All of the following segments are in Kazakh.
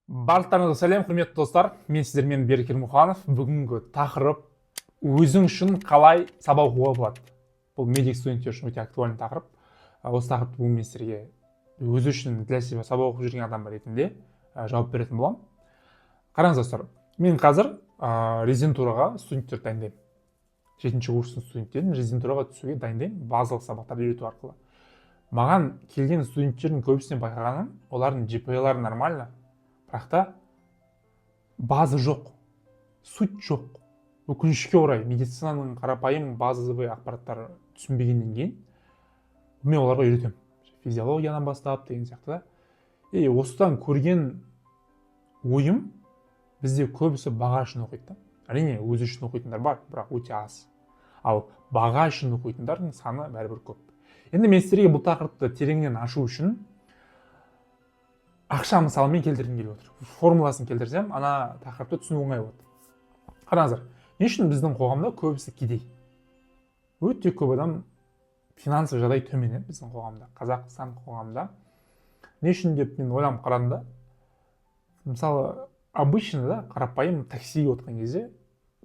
Барлықтарыңызға сәлем, құрметті достар! Мен сіздермен Берік Ермұханов. Бүгінгі тақырып: өзің үшін қалай сабақ оқуға болады. Бұл медик студенттер үшін өте актуальный тақырып. Осы тақырыпты бүгін мен сіздерге өзі үшін, для себя сабақ оқып жүрген адам ретінде жауап беретін боламын. Қараңыз, достар, мен қазір резидентураға студенттер дайындаймын. Жетінші курстың студенттерін резидентураға түсуге дайындаймын базалық сабақтарды үйрету арқылы. Маған келген студенттердің көбісінен байқағаным, олардың GPA-лары нормально, бірақ та база жоқ, суть жоқ. Өкінішке орай, медицинаның қарапайым базовый ақпараттары түсінбегеннен кейін мен оларға үйретемін физиологиядан бастап деген сияқты да. И осыдан көрген ойым: бізде көбісі баға үшін оқиды да. Әрине, өзі үшін оқитындар бар, бірақ өте аз. Ал баға үшін оқитындардың саны бәрібір көп. Енді мен сіздерге бұл тақырыпты тереңнен ашу үшін ақша мысалымен келтіргім келіп отыр. Формуласын келтірсем, ана тақырыпты түсіну оңай болады. Қараңыздар, не үшін біздің қоғамда көбісі кедей? Өте көп адам, финансовый жағдай төмен, иә, біздің қоғамда, Қазақстан қоғамында. Не үшін деп мен ойланып қарадым да. Мысалы, обычно да, қарапайым таксиге отырған кезде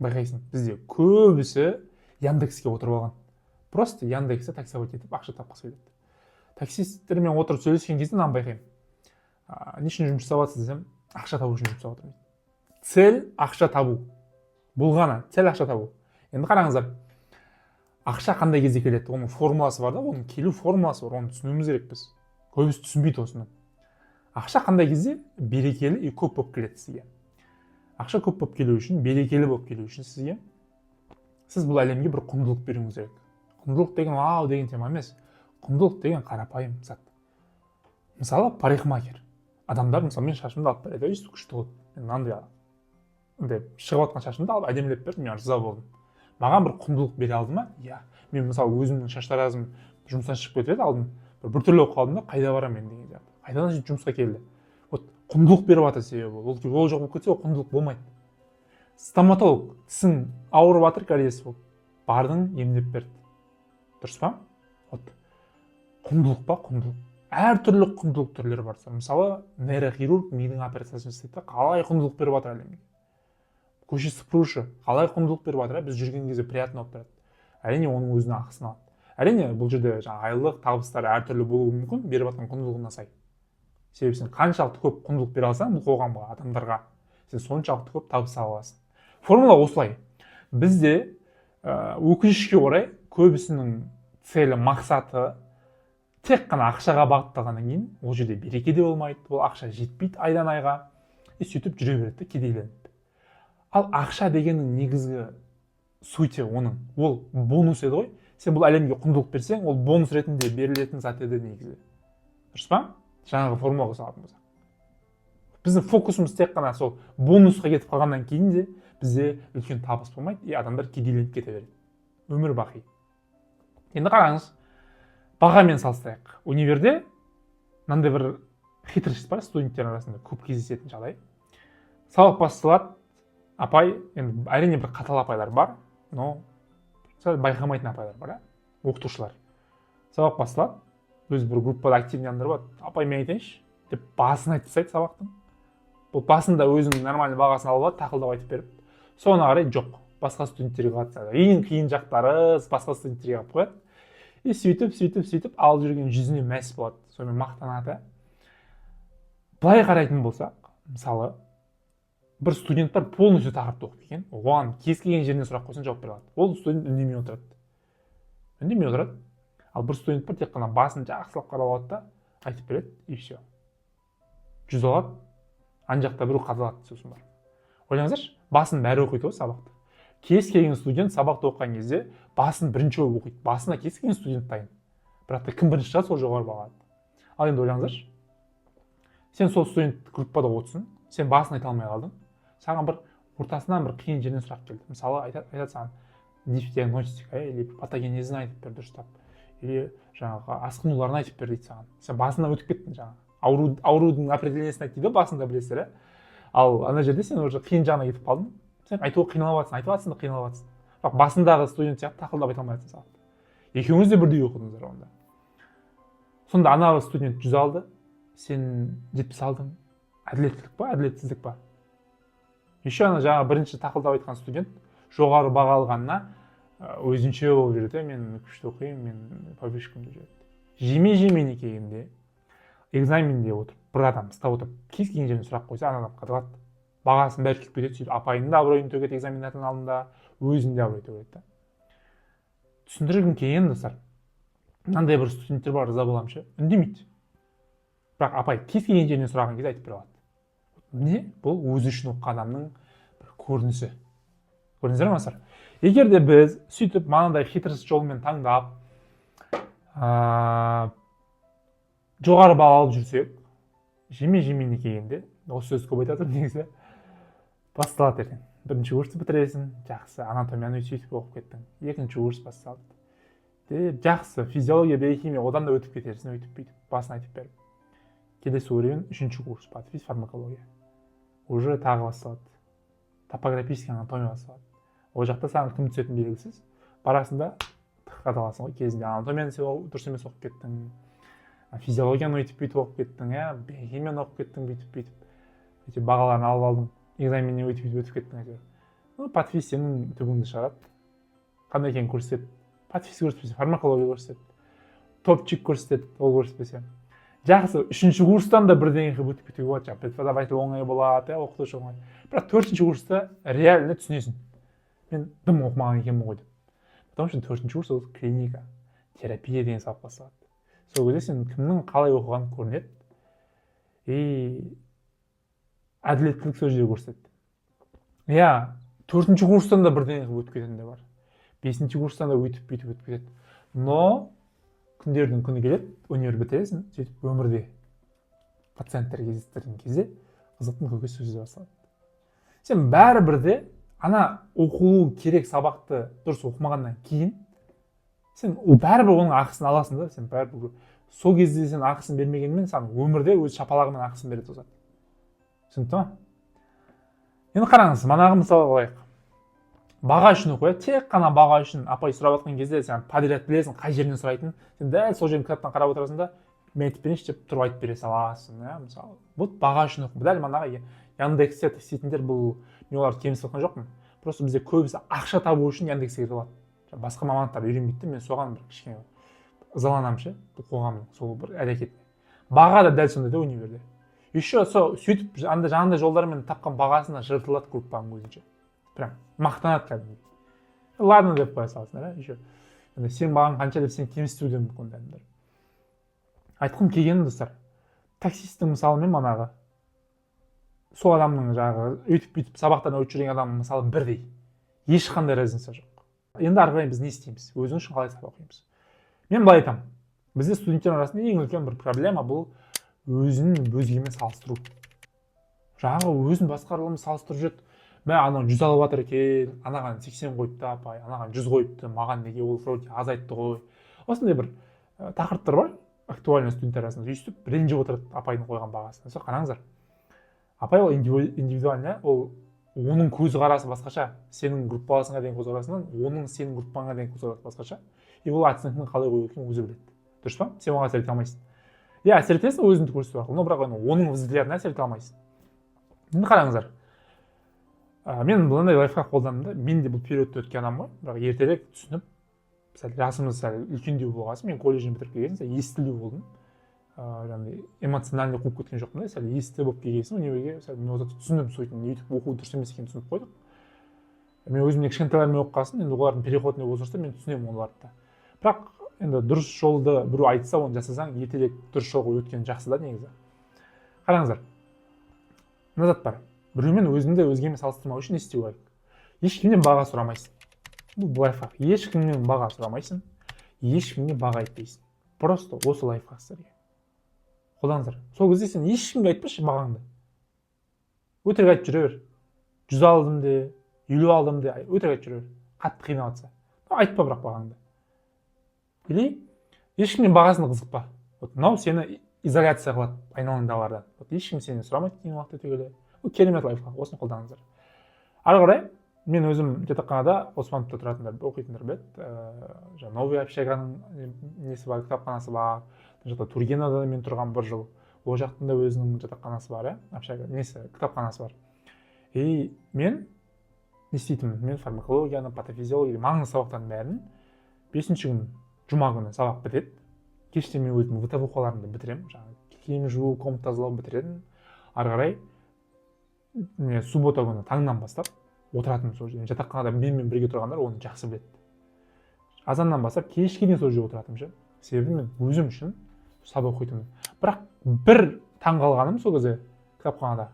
байқайсың, бізде көбісі Яндекске отырып алған. Просто Яндексте таксовать етіп, ақша тапқысы келеді. Таксисттермен отырып сөйлескен кезде мынаны байқаймын: «Не үшін жұмыс жасап жатырсыз?» – десем, «Ақша табу үшін жұмыс жасап жатырмын», – дейді. Цель – ақша табу. Бұл ғана цель, ақша табу. Енді қараңыздар, ақша қандай кезде келеді? Оның формуласы бар да, оның келу формуласы бар, оны түсінуіміз керек біз. Көбісі түсінбейді осыны. Ақша қандай кезде берекелі и көп болып келеді сізге? Ақша көп болып келу үшін, берекелі болып келу үшін сізге, сіз бұл әлемге бір құндылық беруіңіз керек. Құндылық деген вау деген тема емес, құндылық деген қарапайым зат. Мысалы, парикмахер адамдар, мысалы, мен шашымды алып береді, өйстіп күшті қылып, мен мынандай андай шығып жатқан шашымды алып, әдемілеп берді, мен риза болдым. Маған бір құндылық бере алды ма? Иә. Мен, мысалы, өзімнің шаштаразым жұмыстан шығып кетіп еді алдын, біртүрлі болып қалдым да, қайда барамын мен деген сияқты. Қайтадан сөйтіп жұмысқа келді. Вот құндылық беріп жатыр. Себебі ол жоқ болып кетсе, ол құндылық болмайды. Стоматолог: тісің ауырып жатыр, кариес болып, бардың, емдеп берді, дұрыс па? Вот құндылық па? Құндылық. Әртүрлі құндылық түрлері бар. Мысалы, нейрохирург мидың операциясын жасайды да, қалай құндылық беріп жатыр әлемге? Көше сыпырушы қалай құндылық беріп жатыр? Иә, біз жүрген кезде приятно болып тұрады. Әрине, оның өзінің ақысын алады. Әрине, бұл жерде жаңағы айлық табыстары әртүрлі болуы мүмкін, беріп жатқан құндылығына сай. Себебі сен қаншалықты көп құндылық бере алсаң бұл қоғамға, адамдарға, сен соншалықты көп табыс ала аласың. Формула осылай. Бізде өкінішке орай, көбісінің целі, мақсаты тек қана ақшаға бағытталғаннан кейін, ол жерде береке де болмайды, ол ақша жетпейді айдан айға, и сөйтіп жүре береді да кедейленіп. Ал ақша дегеннің негізгі сути оның ол бонус еді ғой. Сен бұл әлемге құндылық берсең, ол бонус ретінде берілетін зат еді негізі, дұрыс па? Жаңағы формулаға салатын болсақ, біздің фокусымыз тек қана сол бонусқа кетіп қалғаннан кейін де бізде үлкен табыс болмайды, и адамдар кедейленіп кете береді өмір бақи. Енді қараңыз, бағамен салыстырайық. Универде мынандай бір хитрость бар, студенттер арасында көп кездесетін жағдай: сабақ басталады, апай, енді әрине, бір қатал апайлар бар, но сәл байқамайтын апайлар бар, иә, оқытушылар. Сабақ басталады, өзі бір группада активный адамдар болады. «Апай, мен айтайыншы», – деп басын айтып тастайды сабақтың. Бұл басында өзінің нормальный бағасын алып алады, тақылдап айтып беріп, соңына қарай жоқ, басқа студенттерге қатысады. Ең қиын жақтары басқа студенттерге қалып қояды. И сөйтіп, сөйтіп, сөйтіп алып жүрген 100-іне мәс болады, сонымен мақтанады. Былай қарайтын болсақ, мысалы, бір студент бар, полностью тақырыпты оқып келген, оған кез келген жерінен сұрақ қойсаң, жауап бере алады. Ол студент үндемей отырады, үндемей отырады. Ал бір студент бар, тек қана басын жақсылап қарап алады да, айтып береді, и все, 100 алады. Ана жақта біреу қазалады. Сосын барып ойлаңыздаршы, басын бәрі оқиды ғой сабақты. Кез келген студент сабақты оқыған кезде басын бірінші болып оқиды, басына кез келген студент дайын, бірақ та кім бірінші шығады, сол жоғары баға алады. Ал енді ойлаңыздаршы, сен сол студент группада отырсың, сен басын айта алмай қалдың, саған бір ортасынан бір қиын жерден сұрақ келді. Мысалы, айтады саған: дифдиагностика или патогенезін айтып бер дұрыстап, или жаңағы асқынуларын айтып бер дейді саған. Сен басынан өтіп кеттің, жаңағы аурудың определениесін айт дейді ғой басында, білесіздер, иә. Ал ана жерде сен уже қиын жағына кетіп қалдың, сен айтуға қиналып жатрсың, айтып жатрсың да, қиналып жатрсың, бірақ басындағы студент сияқты тақылдап айта алмай жатрсың сабақты. Екеуіңіз де бірдей оқыдыңыздар онда. Сонда ана студент 100 алды, сен 70 алдың. Әділеттілік па, әділетсіздік па? Еще ана жаңа бірінші тақылдап айтқан студент жоғары баға алғанына өзінше болып жүреді: «Мен күшті оқимын, мен по вышкам», — деп жүреді. Жеме жемене келгенде, экзаменде отырып, бір адам ұстап отырып, кез келген жерден сұрақ қойса, ана адам қадалады, бағасының бәрі күйіп кетеді. Сөйтіп апайының да абыройын төгеді экзаменатордың алдында, өзінің де абырой төгеді да. Түсіндіргім келген, достар, мынандай бір студенттер бар, ырза боламын ше, үндемейді, бірақ апай кез келген жерінен сұраған кезде айтып бере алады. Міне, бұл өзі үшін оқыған адамның бір көрінісі. Көрдіңіздер ма, достар? Егер де біз сөйтіп мынандай хитрость жолмен таңдап, жоғары балл алып жүрсек, жеме жемене келгенде, осы сөзді көп айтып жатырмын негізі, басталады. Ертең бірінші курсты бітіресің, жақсы, анатомияны сөйтіп оқып кеттің. Екінші курс басталды деп, жақсы, физиология, биохимия, одан да өтіп кетерсің өйтіп бүйтіп басын айтып беріп. Келесі уровень, үшінші курс, патфиз, фармакология, уже тағы басталады, топографический анатомия басталады. Ол жақта саған кім түсетіні белгісіз. Барасың да, тық аласың ғой. Кезінде анатомияны сен дұрыс емес оқып кеттің, физиологияны өйтіп бүйтіп оқып кеттің, иә, биохимияны оқып кеттің бүйтіп бүйтіп, әйтеуір бағаларын алып алдың, экзаменнен өйтіп бүйтіп өтіп кеттің әйтеуір. Ну, патфиз сенің түбіңді шығарады, қандай екенін көрсетеді. Патфиз көрсетпесе, фармакология көрсетеді, топчик көрсетеді. Ол көрсетпесе, жақсы, үшінші курстан да бірдеңе қылып өтіп кетуге болады, жаңағы преподаватель оңай болады, иә, оқытушы оңай. Бірақ төртінші курста реально түсінесің, мен дым оқымаған екенмін ғой деп. Потому что төртінші курс ол клиника, терапия деген сабақ басталады. Сол кезде сен кімнің қалай оқығаны көрінеді, и әділеттілік сол жерде көрсетеді, иә. Төртінші курстан да бірдеңе қылып өтіп кететін де бар, бесінші курстан да өйтіп бүйтіп өтіп кетеді. Но күндердің күні келеді, универ бітіресің, сөйтіп өмірде пациенттер кездестірген кезде қызықтың көкесі сол жерде басталады. Сен бәрібір де ана оқу керек сабақты дұрыс оқымағаннан кейін, сен бәрібір оның ақысын аласың да. Сен бәрібір сол кезде сен ақысын бермегенмен, саған өмірде өз шапалағымен ақысын береді ол зат. Түсінікті ма? Енді қараңыз, манағы мысал алайық: баға үшін оқу, иә, тек қана баға үшін. Апай сұрап жатқан кезде сен подряд білесің қай жерінен сұрайтынын. Сен дәл сол жерін кітаптан қарап отырасың да, «мен айтып берейінші» деп тұрып айтып бере саласың, иә. Мысалы, вот баға үшін оқу. Дәл манағы Яндексте істейтіндер, бұл мен оларды кемсітіп жатқан жоқпын, просто бізде көбісі ақша табу үшін Яндекске кіріп алады, басқа мамандықтар үйренбейді де. Мен соған бір кішкене ызаланамын ше, бұл қоғамның сол бір әрекетіне. Баға да дәл сондай да. Универде еще сол сөйтіп андай жаңағындай жолдармен тапқан бағасына жыртылады группаның өзінше, прям мақтанады кәдімгідей. «Ладно» деп қоя саласыңдар, иә. Еще андай «сенің бағаң қанша» деп сені кемсітуі де мүмкін ондай адамдар. Айтқым келгені, достар, таксисттің мысалымен манағы сол адамның, жаңағы өйтіп бүйтіп сабақтан өтіп жүрген адамның мысалы бірдей, ешқандай разница жоқ. Енді ары қарай біз не істейміз? Өзің үшін қалай сабақ оқимыз? Мен былай айтамын: бізде студенттер арасында ең үлкен бір проблема бұл өзін өзгемен салыстыру. Жаңағы өзін басқалармен салыстырып жүреді: «Мә, анау 100 алып жатыр екен, анаған 80 қойыпты апай, анаған 100 қойыпты, маған неге ол вроде аз айтты ғой». Осындай бір тақырыптар бар актуальный студенттер арасында. Өйстіп ренжіп отырады апайдың қойған бағасына. Сол қараңыздар, апай ол индивидуально, ол оның көзқарасы басқаша сенің группаласыңа деген көзқарасынан, оның сенің группаңа деген көзқарасы басқаша. И ол оценканы қалай қою екенін өзі біледі, дұрыс па? Сен оған әсер ете алмайсың. Иә, әсер етесің өзіңді көрсету арқылы, но бірақ оның взглядына әсер ете алмайсың. Енді қараңыздар, мен мынандай лайфхак қолдандым да. Мен де бұл периодты өткен адаммын ғой, бірақ ертерек түсініп, сәл жасымыз сәл үлкендеу болған соң, мен колледжден бітіріп келген соң, сәл естілеу болдым, жаңағыдай эмоционально қуып кеткен жоқпын да. Сәл есті болып келген соң универге, сәл мен ол затты түсіндім, сөйтіп өйтіп оқу дұрыс емес екенін түсініп қойдық. Мен өзімнен кішкентайлармен оқыған соң, енді олардың переходный возрасты, мен түсінемін оларды да. Бірақ енді дұрыс жолды біреу айтса, оны жасасаң, ертерек дұрыс жолға өткен жақсы да негізі. Қараңыздар, мына зат бар: біреумен өзіңді өзгемен салыстырмау үшін не істеу керек? Ешкімнен баға сұрамайсың. Бұл лайфхак: ешкімнен баға сұрамайсың, ешкімге баға айтпайсың. Просто осы лайфхак сіздерге, қолданыңыздар. Сол кезде сен ешкімге айтпашы бағаңды, өтірік айтып жүре бер, 100 алдым де, 50 алдым де, өтірік айтып жүре бер. Қатты қинап жатса, айтпа бірақ бағаңды. Или ешкімнен бағасына қызықпа. Вот мынау сені изоляция қылады айналаңдағылардан. Вот ешкім сенен сұрамайды кейін уақыт өте келе. Бұл керемет лайфхак, осыны қолданыңыздар. Ары қарай мен өзім жатақханада, Оспановта тұратындар, оқитындар біледі, жаңағы новый общаганың несі бар, кітапханасы бар. Мына жақта Тургеновада мен тұрған бір жыл. Ол жақтың да өзінің жатақханасы бар, иә, общага несі, кітапханасы бар. И мен не істейтінмін? Мен фармакологияны, патофизиология, маңызды сабақтардың бәрін бесінші күн, жұма күні сабақ бітеді, кеште мен өзімнің бытовухаларымды бітіремін, жаңағы киім жуу, комната тазалау бітіремін. Ары қарай не, суббота күні таңнан бастап отыратынмын сол жерде. Жатақханада менімен бірге тұрғандар оны жақсы біледі. Азаннан бастап кешке дейін сол жерде отыратынмын ше. Себебі мен өзім үшін сабақ оқитынмын. Бірақ бір таң қалғаным, сол кезде кітапханада,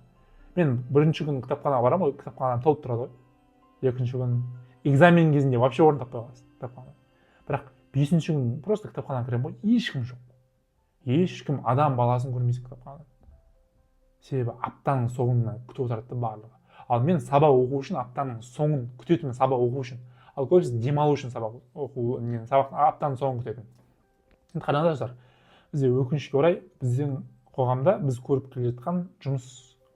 мен бірінші күні кітапханаға барамын ғой, кітапханадан толып тұрады ғой. Екінші күн экзамен кезінде вообще орын таппай қаласың кітапханада. Бірақ бесінші күн просто кітапханаға кіремін ғой, ешкім жоқ, ешкім, адам баласын көрмейсің кітапханада. Себебі аптаның соңына күтіп отырады да барлығы. Ал мен сабақ оқу үшін аптаның соңын күтетінмін, сабақ оқу үшін. Ал көбісі демалу үшін сабақ оқу не, сабақ, аптаның соңын күтетін. Енді қараңыздар, бізде, өкінішке орай, біздің қоғамда біз көріп келе жатқан жұмыс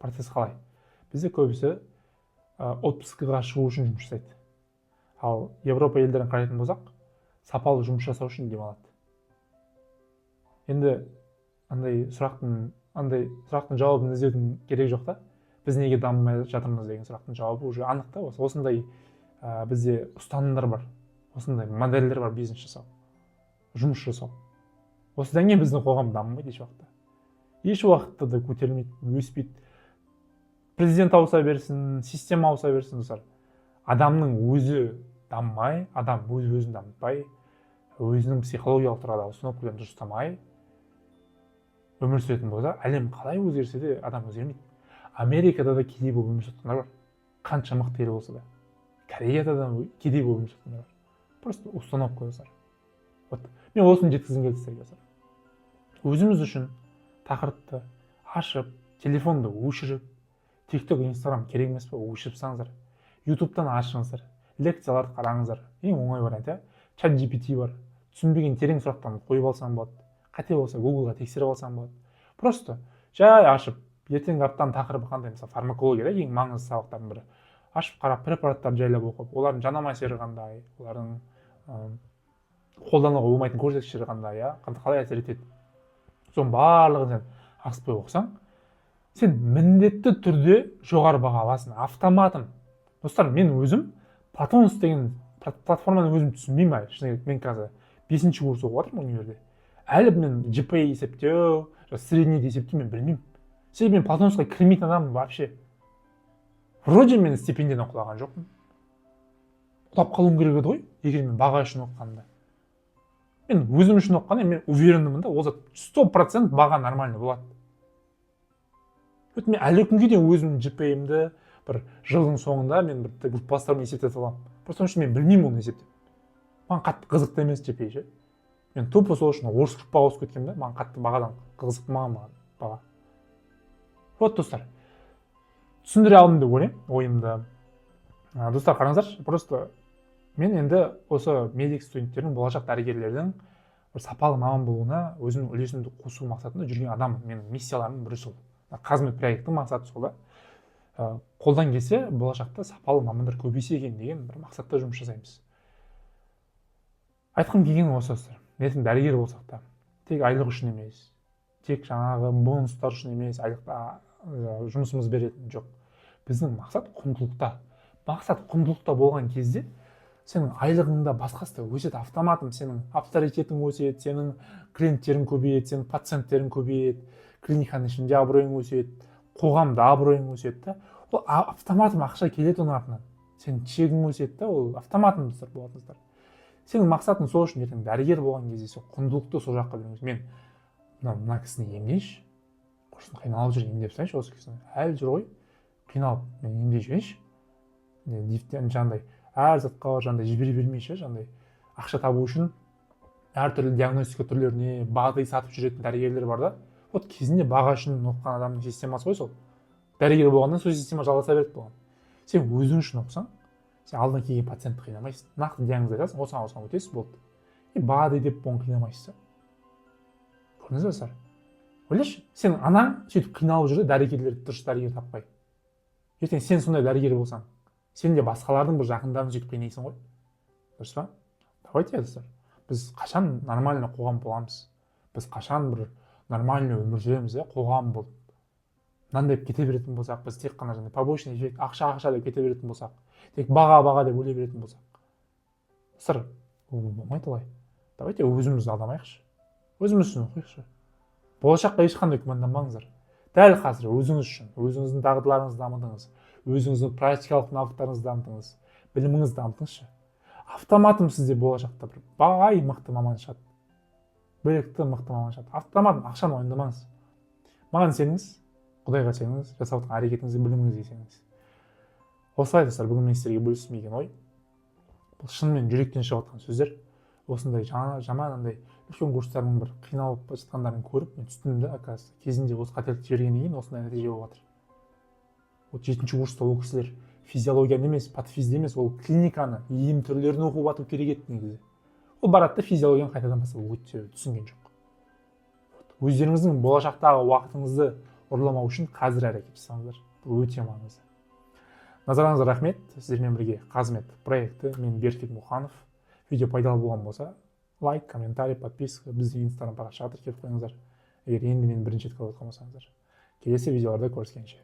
процесі қалай? Бізде көбісі отпускіға шығу үшін жұмыс жасайды. Ал Европа елдерін қарайтын болсақ, сапалы жұмыс жасау үшін демалады. Енді андай сұрақтың жауабын іздеудің керегі жоқ та. Біз неге дамымай жатырмыз деген сұрақтың жауабы уже анық та. Осы осындай бізде ұстанымдар бар, осындай модельдер бар бизнес жасау, жұмыс жасау. Осыдан кейін біздің қоғам дамымайды еш уақытта, еш уақытта да көтерілмейді, өспейді. Президент ауыса берсін, система ауыса берсін, достар, адамның өзі дамымай, адам өз өзін дамытпай, өзінің психологиялық тұрғыда установкаларын дұрыстамай өмір сүретін болса, әлем қалай өзгерсе де, адам өзгермейді. Америкада да кедей болып өмір сүріп жатқандар бар, қанша мықты ел болса да. Кореяда да кедей болып өмір сүріп жатқандар бар. Просто установка, достар. Вот мен осыны жеткізгім келді сіздерге, достар. Өзіміз үшін тақырыпты ашып, телефонды өшіріп, Тик Ток, Инстаграм керек емес па, өшіріп тастаңыздар. Ютубтан ашыңыздар, лекцияларды қараңыздар. Ең оңай вариант, иә. Чат GPT бар, түсінбеген терең сұрақтарды қойып алсаң болады, қате болса, Гуглға тексеріп алсаң болады. Просто жай ашып, ертеңгі аптаның тақырыбы қандай, мысалы, фармакология да, ең маңызды сабақтардың бірі, ашып қарап, препараттарды жайлап оқып, олардың жанама әсері қандай, олардың қолдануға болмайтын көрсеткіштері қандай, иә, қалай әсер етеді, соның барлығын сен асықпай оқысаң, сен міндетті түрде жоғары баға аласың автоматом. Достар, мен өзім Платонус деген платформаны өзім түсінбеймін әлі, шыны керек. Мен қазір бесінші курс оқып жатырмын универде, әлі мен GPA есептеу, среднийді есептеу мен білмеймін. Себебі мен Платонусқа кірмейтін адаммын вообще. Вроде мен стипендиядан құлаған жоқпын, құлап қалуым керек еді ғой, егер мен баға үшін оқығанда. Мен өзім үшін оқығанда, мен уверенмін да, ол зат 100% баға нормальный болады. Вот мен әлі күнге дейін өзімнің GPA-імді бір жылдың соңында мен бір группаластарыммен есептете аламын. Просто потому что мен білмеймін оны есептеп, маған қатты қызықты емес GPA ше. Мен тупо сол үшін орыс группаға ауысып кеткенмін да. Маған қатты бағадан қызық маған баға. Вот, достар, түсіндіре алдым деп ойлаймын ойымды. Достар, қараңыздаршы, просто мен енді осы медик студенттердің, болашақ дәрігерлердің бір сапалы маман болуына өзімнің үлесімді қосу мақсатында жүрген адаммын. Менің миссияларымның бірі сол, Қазмед проекттің мақсаты сол да. Қолдан келсе, болашақта сапалы мамандар көбейсе екен деген бір мақсатта жұмыс жасаймыз. Айтқым келгені осы, достар: ертең дәрігер болсақ та, тек айлық үшін емес, тек жаңағы бонустар үшін емес, айлықта жұмысымыз беретін жоқ. Біздің мақсат құндылықта. Мақсат құндылықта болған кезде сенің айлығың да, басқасы да өседі автоматом. Сенің авторитетің өседі, сенің клиенттерің көбейеді, сенің пациенттерің көбейеді, клиниканың ішінде абыройың өседі, қоғамда абыройың өседі да. Ол автоматом ақша келеді оның артынан, сенің чегің өседі да, ол автоматом, достар, болады. Достар, сенің мақсатың сол үшін ертең дәрігер болған кезде сол құндылықты сол жаққа беру. Мен мына кісіні емдейінші, құрсын, қиналып жүр, емдеп тастайыншы осы кісіні, әлі жүр ғой қиналып, мен емдей жіберейінші. Жаңағыдай әр затқа жаңағыдай жібере бермей ше, жаңағыдай ақша табу үшін әртүрлі диагностика түрлеріне БАДы сатып жүретін дәрігерлер бар да. Вот кезінде баға үшін оқыған адамның системасы ғой сол. Дәрігер болғаннан сол система жалғаса береді болған. Сен өзің үшін оқысаң, сен алдына келген пациентті қинамайсың, нақты диагноз айтасың: осыған, осыған өтесіз, болды. И БАДы деп оны қинамайсыз да. Көрдіңіз бе, достар? Ойлашы, сенің анаң сөйтіп қиналып жүр да, дәрігерлер, дұрыс дәрігер таппай. Ертең сен сондай дәрігер болсаң, сен де басқалардың бір жақындарын сөйтіп қинайсың ғой, дұрыс па? Давайте, достар, біз қашан нормальный қоғам боламыз? Біз қашан бір Нормальный өмір сүреміз, иә, қоғам болып. Мынандай деп кете беретін болсақ, біз тек қана жаңағыдай побочный эффект, ақша, ақша деп кете беретін болсақ, тек баға, баға деп өле беретін болсақ, достар, ол болмайды олай. Давайте өзімізді алдамайықшы, өзіміз үшін оқиықшы. Болашаққа ешқандай күмәнданбаңыздар. Дәл қазір өзіңіз үшін өзіңіздің дағдыларыңызды дамытыңыз, өзіңіздің практикалық навыктарыңызды дамытыңыз, біліміңізді дамытыңызшы. Автоматом сізде болашақта бір бай, мықты маман шығады, білікті, мықты маман шығады автоматом. Ақшаны уайымдамаңыз, маған сеніңіз, Құдайға сеніңіз, жасап жатқан әрекетіңізге, біліміңізге сеніңіз. Осылай, достар, бүгін мен сіздерге бөліскім келген ой, бұл шынымен жүректен шығып жатқан сөздер. Осындай жаңа жаман андай үлкен курстардың бір қиналып жатқандарын көріп, мен түсіндім да, оказывается, кезінде осы қателікті жібергеннен кейін осындай нәтиже болып жатыр. Вот жетінші курста ол кісілер физиологияны емес, патфизді емес, ол клиниканы, ем түрлерін оқып жату керек еді негізі. Ол барады да, физиологияны қайтадан бастап оқиды, себебі түсінген жоқ. Вот. Өздеріңіздің болашақтағы уақытыңызды ұрламау үшін қазір әрекет жасаңыздар, бұл өте маңызды. Назарларыңызға рахмет. Сіздермен бірге Қазмет проекті, мен Беркет Мұханов. Видео пайдалы болған болса, лайк, комментарий, подписка, біздің Инстаграм парақшаға тіркеліп қойыңыздар, егер енді мені бірінші рет көріп жатқан болсаңыздар. Келесі видеоларда көріскенше.